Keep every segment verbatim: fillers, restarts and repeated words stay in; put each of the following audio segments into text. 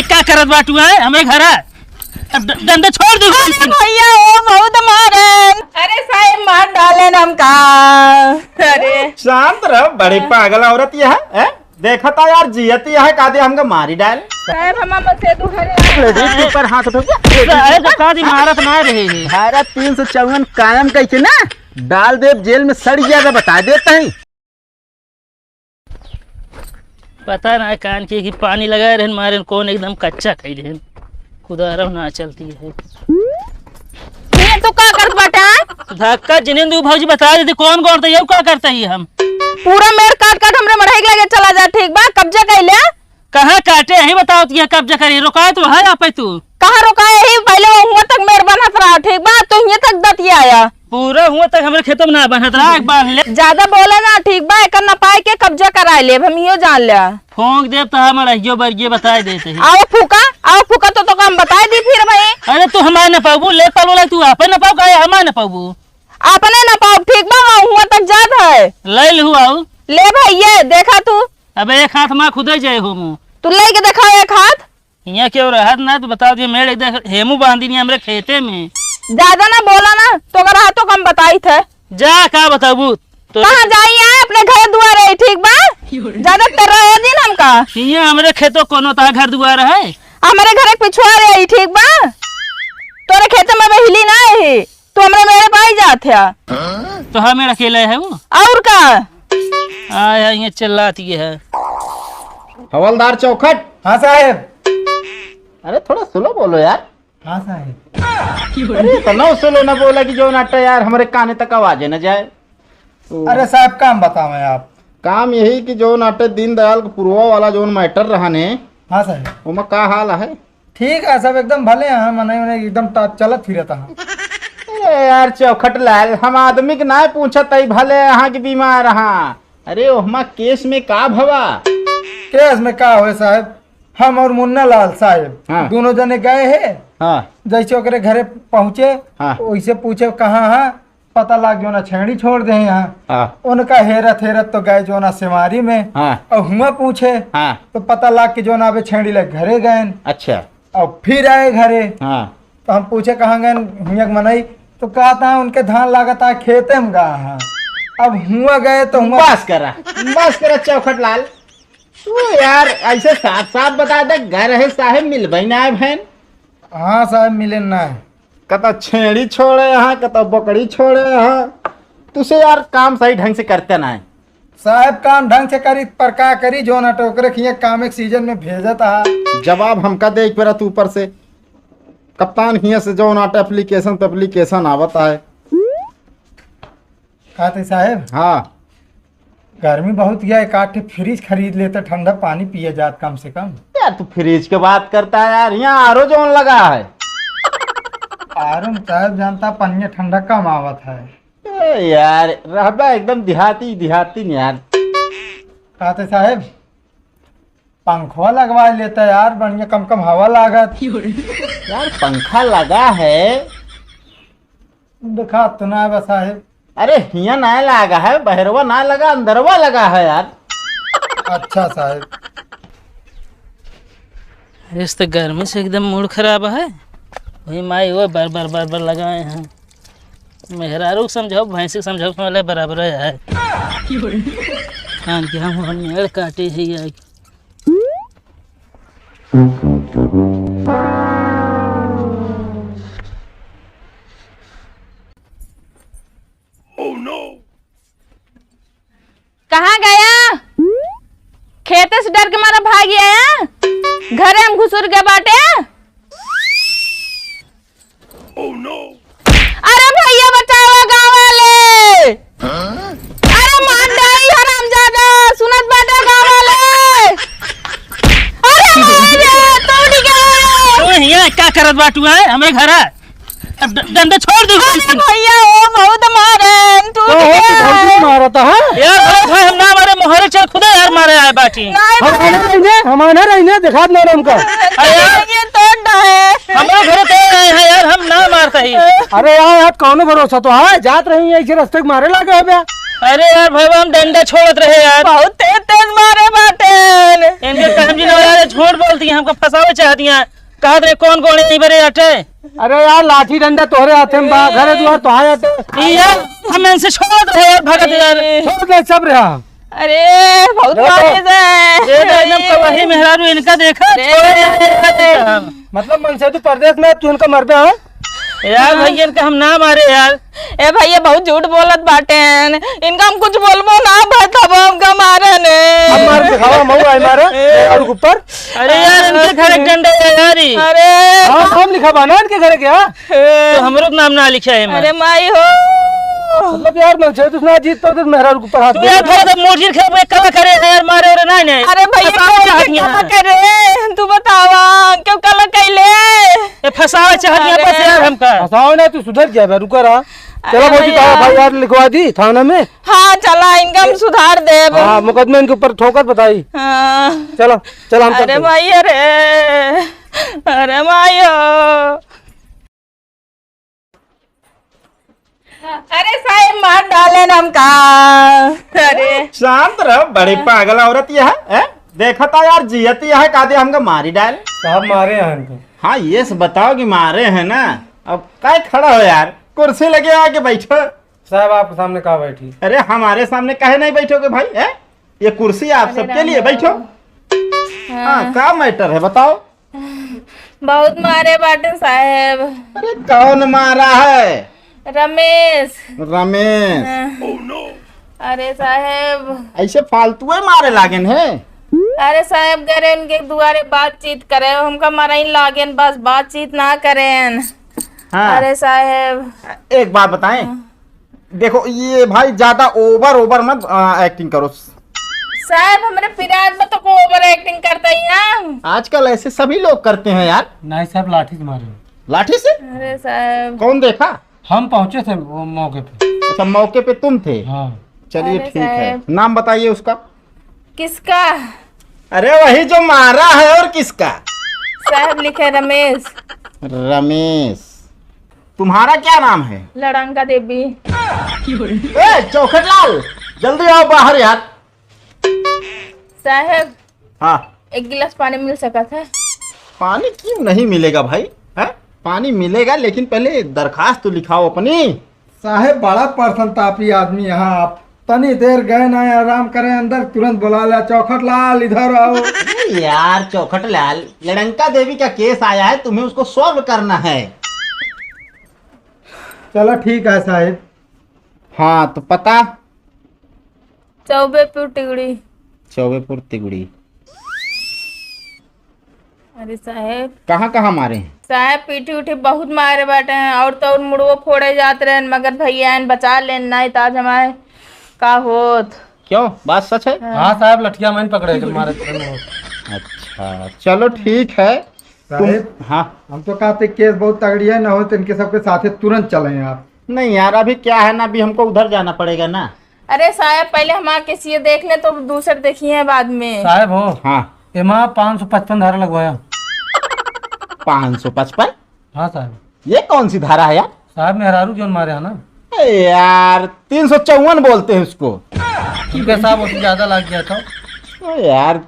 का करत बाटू है हमरे घर? अब ड-, डंडा छोड़ दे। अरे भैया, ओ बहुत मारेन। अरे साहेब, मार डालेन हमका। अरे। शांत रह, बड़ी पागल औरत ये है, हैं? देखा था यार, जियत ये है, का दे हमका मारी डाल। साहेब, हम बस ये दो घरे। लेडीज के ऊपर हाथ उठा के। साहेब, बता दी, मारत ना रहे हैं। धारा तीन सौ चौवन कायम कइके ना, डाल देब जेल में, सड़ गया तो बता देते हैं। पता ना कान के कि पानी लगाए रहन, मारेन कौन एकदम कच्चा खाई रहन। खुदा रहो ना चलती है। ये तो का करत बाटा? धक्का जिनिन दू भौजी बता देती कौन कौन था, ये का करता ही हम। पूरा मेड़ काट काट हमरे मढ़ई के लगे चला जा, ठीक बा? कब्जा कइले। कहाँ काटे, यही बताओ तो, ये कब्जा करी, रोकाए तो है आप तू। कहाँ रोकाए, यही पहले वो हुआ तक मेड़ बनत रहा, ठीक बा? तो हियाँ तक दतिया आया। पूरा हुआ तक हमरे खेतों में ना बनत रहा, एक बार ले। ज्यादा बोला ना, ठीक बा? एकर नपाए के कब्जा कराए लेब, हम इहो जान ले। फोंक देब त हमर अहियो बरिये बताए देत ही। आओ फूका, आओ फूका, तो, तो हम बताए दी फिर भाई। अरे तू हमारे न पाबू, ले पालो ला, तू आपे न पाऊ, काहे हमारे न पाबू? आपने न पाओ, ठीक बा? वहाँ हुआ तक जात है। ले लहू आओ। ले भाई, ये देखा तू। अबे एक हाथ मा खुदे जाए हो मुँह। तू लेके दिखाओ एक हाथ। हियाँ केहू रहत ना, तो बताओ, ये मेड़ एक देख, हेमू बांधी नहीं हमरे खेते में। ज्यादा ना बोला ना, तो अगर हाथों कम बताई थे। जा, का बताबू? तो कहाँ जाई है? अपने घर दुआरे, ठीक बा? ज्यादा तेरा हो दिन हमका। हियाँ हमरे खेतों कोनो ता घर दुआर है? हमरे घर के पिछुआरे है, ठीक बा? तोरे खेते में बहिली ना है, तू हमरे मेरे पाई जात है। तो हाँ, मेरा अकेला है वो। और का? आय, आय, ये चिल्लाती है। हवलदार चौखट। हाँ साहेब। अरे थोड़ा स्लो बोलो यार। हाँ साहेब। अरे इतना स्लो ना बोला कि जौन अट्टा यार हमरे काने तक आवाजे न जाए। तो अरे साहेब, काम बतावें आप। काम यही कि जौन अट्टे दीनदयाल के पुरवा वाला जौन मैटर रहा ने, हाँ साहेब। ओमा का हाल है? ठीक है, सब एकदम भले हैं, मनई मनई एकदम टा-, चलत फिरत हैं। अरे यार चौखट लाल, हम आदमी के ना पूछत हई, भले अहाँ के बीमार हाँ। अरे ओहमा केस में का भवा? केस में का होए साहेब, हम और मुन्ना लाल साहेब हाँ। दोनों जने गए हैं। हाँ। जैसे ओकरे घरे पहुँचे, हाँ। वैसे पूछे कहाँ है, पता लाग जो ना छेड़ी छोड़ दे यहाँ। हाँ। उनका हेरत हेरत तो गए जो ना सेवारी में। हाँ। और हुआ पूछे हाँ। तो पता लाग के जो ना अबे छेड़ी लग घरे गए। अच्छा। और फिर आए घरे। हाँ। तो हम पूछे कहाँ गए हुआ के मनई, तो कहता है उनके धान लागता है खेते में गा हाँ। अब हुआ गए तो हुआ बस करा, बस करा चौखट लाल। तू यार ऐसे साफ साफ बता दे, घर है साहेब मिलबे ना है बहन। हाँ साहेब, मिले ना है। कतौ छेड़ी छोड़े यहाँ, कतौ बकरी छोड़े यहाँ। तुसे यार काम सही ढंग से करते ना है। साहेब काम ढंग से करी, पर का करी, जो ना टोकरे खिए काम एक सीजन में भेजत आ। जवाब हमका दे एक बेरा तू ऊपर से। कप्तान हियाँ से जो ना एप्लीकेशन पे एप्लीकेशन आवत है। कहते साहेब, हाँ। गर्मी बहुत गया, एक आठ ठे फ्रिज खरीद लेते, ठंडा पानी पिए जात कम से कम। यार, तू फ्रिज के बात करता है यार, यहाँ आरो जौन लगा है। आरो में साहेब जानता, पनिया ठंडा कम आवत है। ए यार, रहबा एकदम देहाती, देहाती न यार। कहते साहेब, पंखवा लगवा लेता यार, बढ़िया कम कम हवा लागत। यार, पंखा लगा है। देखा तो ना बा साहेब। अरे, हियाँ ना लगा है, बहरवा ना लगा, अंदरवा लगा है यार। अच्छा साहेब। इस तो गर्मी से एकदम मूड खराब है। वही माई वो बर बर बर बर लगाए हैं। मेहरारू के समझाओ, भैंसी के समझाओ, वाले बराबर है। कान के हम मेड़ काटे है यार। कहाँ गया? खेते से डर के मारा भाग आया, घरे हम घुसुर गए बाटे। अरे भैया बचावा गाँव वाले। अरे मार डाई हरामजादा, सुनत बाटे गाँव वाले। अरे मार दे, टूट गया। तू हियाँ का करत बाटू है हमरे घर? अब ड-, डंडा छोड़ दे। अरे भैया, ओ बहुत मारे, टूट तो हो गया। तो भौजी मारत है? यार, भाई, भाई, हम ना मारे, मोहरे चल खुदा यार मारे आए बाटी। नहीं, हम आने रहिने, हम आने रहिने, दिखात ना हमका। अरे यार, ये तोड़ ना है। हमारे घरे तो आए हैं यार, हम ना मारता ही। अरे यार, यार, कौनो भरोसा तो है, जात रही है, इसी रास्ते के मारे लागे है बे। अरे यार, भाई, हम डंडा छोड़त रहे यार। बहुत तेज तेज मारे बाटेन। इनके काम जी ना यार, झूठ बोलती हैं। हमका फंसावे चाहत हैं। कहत रहे कौन गोड़े नहीं बरे अटे। अरे यार, लाठी डंडा तोहरे हाथे में बा, घरे दुआर तोहार अटे। ई यार, हम इनसे छोड़ दे यार, भगत यार। छोड़ दे, सब रहा। अरे, बहुत अरे, मारे से। ये तो एकदम कवाही मेहरारू, इनका देखा, अरे। छोड़ दे, इनका देखा। मतलब, मनसेधू परदेस में, तू इनका मरबे, हाँ? यार, भैया, इनका हम ना मारे, यार। ए भैया, बहुत झूठ बोलत बाटेन। इनका हम कुछ बोलबो ना, भाई, तब हमका मारे ने। हम मार दिखावा, मऊ आई मारे, ए। और ऊपर। अरे यार, इनके घर एक डंडा है यार ई। अरे। हाँ, नाम लिखा बा ना इनके घर के, हाँ? तो हमरो नाम ना लिखा है, मैं। अरे माई हो। मतलब यार, मनसेधू ना जीत पाते तो मेहरारू के ऊपर हाथ तू यार, उठा। थोड़ा सा मोटी खेल में कला करे है यार, मारे और ना, नहीं। अरे भैया, बताओ कौन क्या से किया कला है? करे? तू बतावा, क्यों कला कैले? ए, फंसावे चाहत है अरे। बस यार हमका। फंसावे ना, तू सुधर जा बे, रुका रहा। चला अरे भौजी, भैया। तारा भाई यार लिखवा दी थाना में। हाँ, चला, इनका हम सुधार देब। हाँ, मुकदमा इनके ऊपर ठोकर बताई। हाँ। चला, चला, हम अरे चलते हैं। भाई, अरे, अरे माई हो। अरे साहेब, मार डालेन हमका। अरे। शांत रहो, बड़ी हाँ। पागल औरत यह है, हैं? देखा था यार, जियत यह है, का दे हमका मारी डाल। साहब मारे हैं हमको। हाँ, ये से बताओ कि मारे हैं ना, अब काय खड़ा हो यार, कुर्सी लगे आके बैठो। साहब, आपके सामने का बैठी? अरे, हमारे सामने काहे नहीं बैठोगे भाई, हैं? ये कुर्सी आप अरे सबके राम लिए, राम। बैठो। हाँ। हाँ, का matter है, बताओ। बहुत मारे बाटे साहेब। अरे, कौन मारा है? रमेश। रमेश। हाँ। अरे साहेब। ऐसे फालतुए मारे लागेन है? अरे साहेब, गए रहे उनके दुआरे बातचीत करे, हमका मरइन लागेन, बस बातचीत ना करेन। हाँ। अरे साहेब। एक बात बताएं, हाँ। देखो, ये भाई ज्यादा over, over मत, आ, acting करो। साहेब, हमरे पिराज में तो को over acting करता ही ना। आजकल ऐसे सभी लोग करते हैं यार। नहीं साहब, लाठी से मारे। लाठी से? अरे साहब। कौन देखा? हम पहुंचे थे वो मौके पे। अच्छा, मौके पे तुम थे? हाँ। चलिए, अरे ठीक है। साहब। नाम बताइए उसका। किसका? अरे, वही जो मारा है, और किसका? साहब लिखे रमेश। रमेश। तुम्हारा क्या नाम है? लड़ंका देवी। ए, चौखट लाल, जल्दी आओ बाहर यार। साहब, हाँ। एक गिलास पानी मिल सकत है? पानी क्यों नहीं मिलेगा भाई? हैं? पानी मिलेगा, लेकिन पहले दरखास्त तो लिखाओ अपनी। साहेब, बड़ा परसंतापी आदमी यहाँ आप। तनी देर गए ना आराम करें अंदर, तुरंत बुला लिया, "चौखट लाल, इधर आओ।" अरे यार, चौखट लाल, लड़ंका देवी का case आया है, तुम्हें उसको solve करना है। चलो ठीक है साहेब। हाँ, तो पता? चौबेपुर तिगड़ी। चौबेपुर तिगड़ी। अरे साहेब। कहाँ, कहाँ मारे हैं? साहेब, पीठी उठी बहुत मारे बाटे हैं, और तो और मुड़वो फोड़े जात रहे, मगर भैया आइन बचा लेन, नाहीं तो आज हमारे का होत। क्यों, बात सच है? हाँ। हाँ साहेब, लठिया में पकड़े के मारे थे। अच्छा, चलो ठीक है। तुम, साहेब, हाँ। हम तो कहते case बहुत तगड़ी है, ना हो तो इनके सबके साथे तुरंत चलें आप। नहीं यार, अभी क्या है ना, अभी हमको उधर जाना पड़ेगा ना। अरे साहेब, पहले हमार case ये देख ले, तो दूसर देखिए बाद में। साहेब हो, हाँ। एमा पाँच सौ पचपन धारा लगवाया। पाँच सौ पचपन? हाँ साहेब। ये कौन सी धारा है यार? साहेब, मेहरारू जोन मारे है ना। ए यार, तीन सौ चौवन बोलते हैं उसको। ठीक है साहेब, उससे ज्यादा लग गया था। ए यार,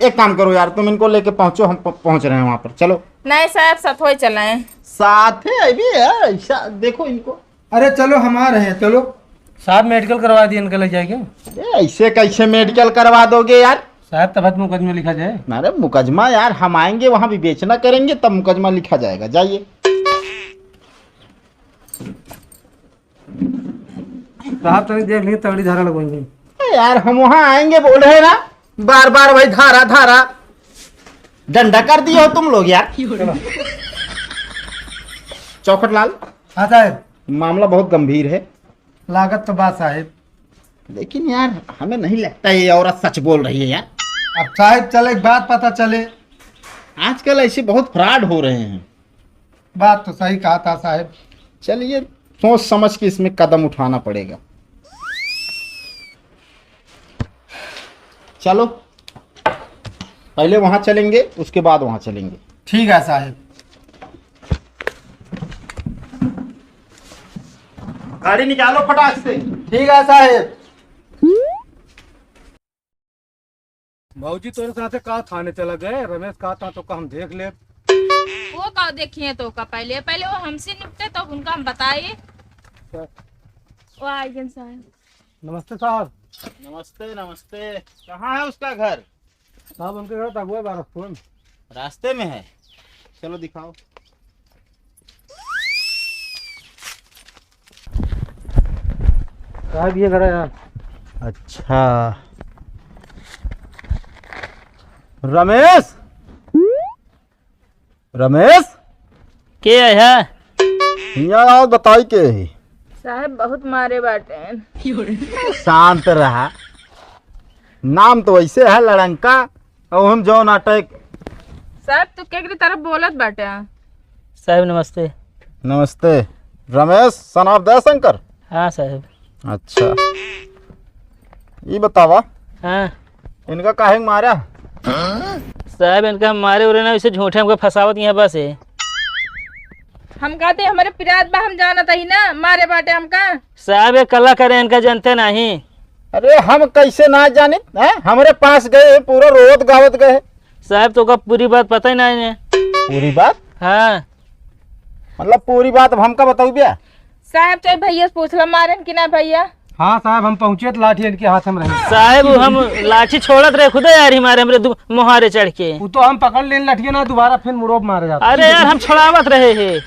एक काम करो यार, तुम इनको लेके पहुंचो, हम प-, पहुंच रहे हैं वहां पर। चलो। नहीं साहेब, साथ हो चलाएं। साथ है अभी यार, ऐसा देखो इनको। अरे चलो, हम आ रहे हैं, चलो। साहब, medical करवा दिए इनके ले जाएंगे। अरे, ऐसे कैसे medical करवा दोगे यार? साहब, तब तो मुकदमा लिखा जाए। अरे मुकदमा यार, हम आएंगे वहाँ विवेचना करेंगे, तब मुकदमा लिखा जाएगा। जाइए। साहब, तनी देख लिए, तगड़ी धारा लगवाएंगे। अरे यार, हम वहाँ आएंगे बोल रहे हैं ना, बार बार वही धारा धारा, डंडा कर दिए हो तुम लोग यार। चलो। चौखट लाल। हाँ साहब। मामला बहुत गंभीर है। लागत तो बात साहेब। लेकिन यार, हमें नहीं लगता ये औरत सच बोल रही है यार। अब साहेब चले, बात पता चले। आजकल ऐसे बहुत fraud हो रहे हैं। बात तो सही कहा था साहेब। चलिए, सोच समझ के इसमें कदम उठाना पड़ेगा। चलो, पहले वहां चलेंगे, उसके बाद वहां चलेंगे। ठीक है साहेब। गाड़ी निकालो फटाक से। ठीक है साहेब। भौजी तोरे साथे का थाने चला गए, रमेश का था तो का हम देख ले। वो का देखिए तो का पहले, पहले वो हमसे निपटे तो उनका हम बताए। अच्छा। वो आइए साहब। नमस्ते साहब। नमस्ते, नमस्ते। कहाँ है उसका घर? साहब, उनके घर तक हुआ बारह फुट। रास्ते में है, चलो दिखाओ। साहब, ये घर है यार। अच्छा, रमेश, रमेश, के है? हियाँ आओ, बताई के है? साहब, बहुत मारे बाटे। शांत रहा, नाम तो वैसे है लड़ंका, और हम जौन अटैक। साहब, तू केकरी तरफ बोलत बाटे? साहब, नमस्ते। नमस्ते। रमेश, son of दयाशंकर? हाँ, साहब। अच्छा, ई बतावा, हाँ। इनका काहे के मारा? साहब, इनका हम मारे उरे ना, इसे झूठे हमको फंसावत यहाँ बस है। हम कहते हमारे पिरात बा, हम जानत ही ना, मारे बाटे हमका। साहब, ये कला करे, इनका जानते नहीं। अरे, हम कैसे ना जानित, हैं? हमरे पास गए, पूरा रोवत गावत गए। साहब, तो का पूरी बात पता ही ना है। पूरी बात? हाँ। मतलब, पूरी बात अब हमका बताऊ बिया? साहब, चाहे भैया से पूछ ला, मारेन कि ना भैया? हाँ साहब, हम पहुँचे तो लाठी इनके हाथ में रहे। साहब, हम लाठी छोड़त रहे, खुदे यार ही मारे हमरे दु-, मोहारे चढ़ के। वो तो हम पकड़ लेन लठिया ना, दोबारा फिर मुड़ोब मारे जाते। अरे यार, हम छोड़ावत रहे हैं।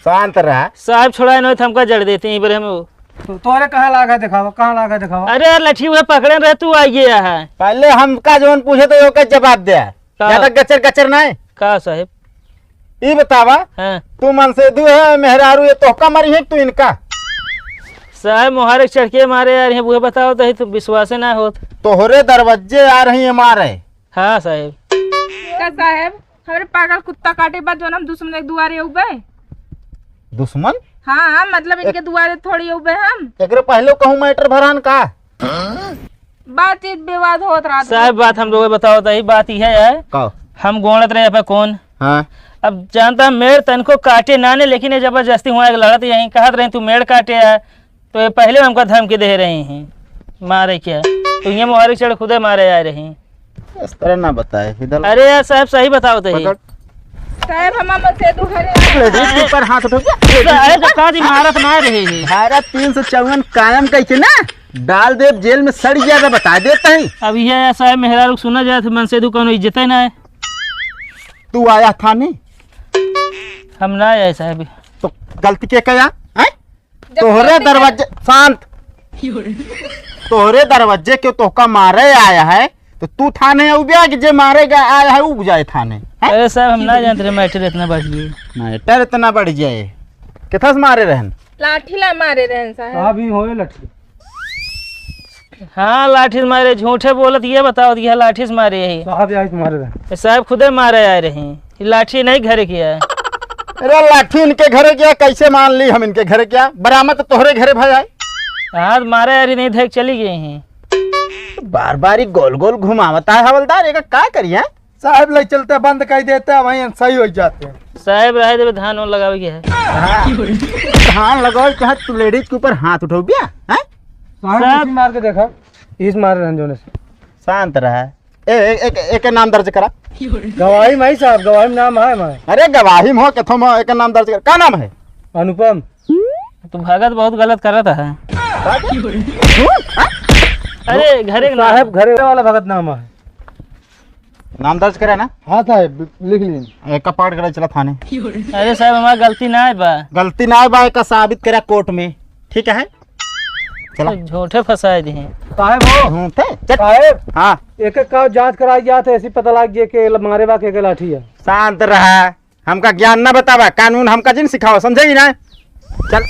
शांत रहा। साहब, छोड़ाए नहीं तो हमका जड़ देते हैं, पर हम तो तोहरे कहाँ लागा दिखावा, कहाँ लागा दिखावा? अरे यार, लठी हुए पकड़े रहे, तू आ गया है। पहले हमका जौन पूछे तो ओके जवाब दे। का? ज्यादा गचर गचर ना है। का साहेब? ई बतावा, हाँ। तू मनसेदू है, मेहरारू ये तोहका मारी है कि तू इनका? साहेब, मोहारे चढ़ के मारे यार, हैं, उहे बताओ तो ही तो विश्वासे ना होत। तोहरे दरवाजे आ रही है मारे। हाँ साहेब। का साहेब? हमरे पागल कुत्ता काटे बाद जौन हम दुश्मन के दुआरे उबे। दुश्मन? हाँ, हाँ, मतलब इनके एक दुआरे थोड़ी उबे हम। एकरे पहले कहूँ मैटर भरान का? बातचीत विवाद होत रहत साहब, बा। बात हम लोग बताओ तो यही बात ही है यार। का? हम गोणत रहे पे कौन? हाँ। अब जानता मेड़ तनको काटे ना ने, लेकिन ये जबरदस्ती हुआ एक लड़त यहीं कहत रहे तू मेड़ काटे है। तो ये पहले हमका धमकी दे रही हैं, मारे क्या? तो ये मोहारी चढ़ खुदे मारे आ रही। इस तरह ना बताए, इधर अरे यार साहब, सही बताओ तो ही। पकड़। साहब, हम मनसेदू घरे आ लेडीज के ऊपर हाथ उठो। साहब, तो का दी मारत ना रहे हैं। धारा तीन सौ चौवन कायम कइके ना डाल देब जेल में, सड़ गया तो बता देता है। अब ये है साहब, मेहरारू सुना जाए तो मनसेदू कौनो इज्जत है ना है। तू आया थाने? हम ना आए साहब। तो गलती के कया? हैं? जब तोहरे गलती दरवाजे, शांत। तोहरे दरवाजे के तोहका मारे आया है, तो तू थाने उबिया कि जे मारे गा-, आया है, उ जाए थाने, हैं? अरे साहब, हम ना जानते रहे मैटर इतना बढ़ गई। मैटर इतना बढ़ जाए। किथस मारे रहन? लाठी ला मारे रहन साहब। साहब, ही होए लठी। हाँ, लाठी से मारे, झूठे बोलत, ये बताओ, ये लाठी से मारे यही। साहब, यही से मारे रहन। ये साहब खुदे मारे आए रही। ये लाठी नहीं घरे के है। अरे लाठी इनके घरे गया, कैसे मान ली हम इनके घरे गया? बरामद तो तोहरे घरे भाई आए। हाँ, तो मारे यारी नहीं देख चली गई हैं। बार बार ही गोल गोल घुमावता है हवलदार, एका का करिए? साहब ले चलते बंद कर देते हैं, वहीं सही हो जाते हैं। साहब रहे देवे, धान वान लगावे के है। हाँ। धान लगावे के है, तू लेडीज के ऊपर हाथ उठाओ बिया, हैं? साहब, साहब। इसी मार के देखा, इस मारे रहन जोने से। शांत रहा। ए, ए, एक, एक नाम दर्ज करा। गवाही में ही साहब, गवाही में नाम है मैं। अरे गवाही में हो, कथो में एक नाम दर्ज करा। का नाम है? अनुपम। तू भगत बहुत गलत करत है। का? हूँ? हाँ? अरे घरे के नाम। साहब घरे वाला भगत नाम है। नाम दर्ज करे ना? हाँ साहब, लिख लीन। एक का पाठ करे चला थाने। अरे साहब, हमार गलती ना है बा। गलती ना है बा, एका साबित करा कोर्ट में, ठीक है? चला। तो झूठे फंसाए दिए। साहेब हो। हूँ, थे, चल। साहेब, हाँ। एक एक का जांच कराई जात है, ऐसी पता लाग गया कि ल-, मारे बा के, के लाठी है। शांत रहा, हमका ज्ञान ना बतावा, कानून हमका जिन सिखावा, समझे कि ना? चल।